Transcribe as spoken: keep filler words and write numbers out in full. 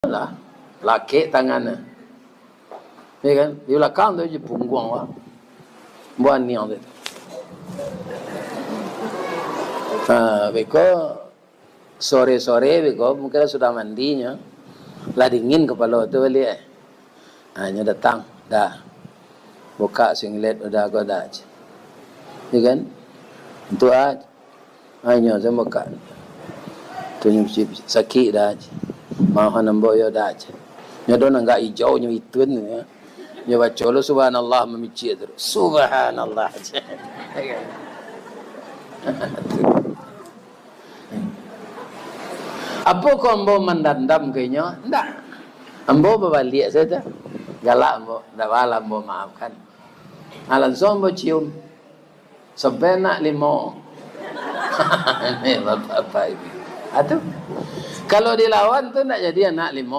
lah, lakek tangannyo. Ya kan? Di balakang tu jo pungguang, wah. Buah niang tu. Ha, beko sore-sore beko, mungkin lah sudah mandinyo. Lah dingin kapalo tu baliak, eh. Ha, nyo datang, dah. Buka singlet udah ko dah. Ya kan? Itu ah. Ha, nyo samo ka. Tu nyo sakik dah. Maafan ambo yo dah. Nyo do nanggak ijau nyo itun nyo. Nyo baco lo subhanallah mamicik tu. Subhanallah. Apo ko ambo mandandam ka inyo? Ndak. Ambo babaliak sajo. Galak ambo, ndak baa ambo maafkan. Ha, langsuang ambo cium. Sampai anak limo. Ni bapak-bapak ini. Ha, tu. Kalau dilawan tu ndak jadi anak limo.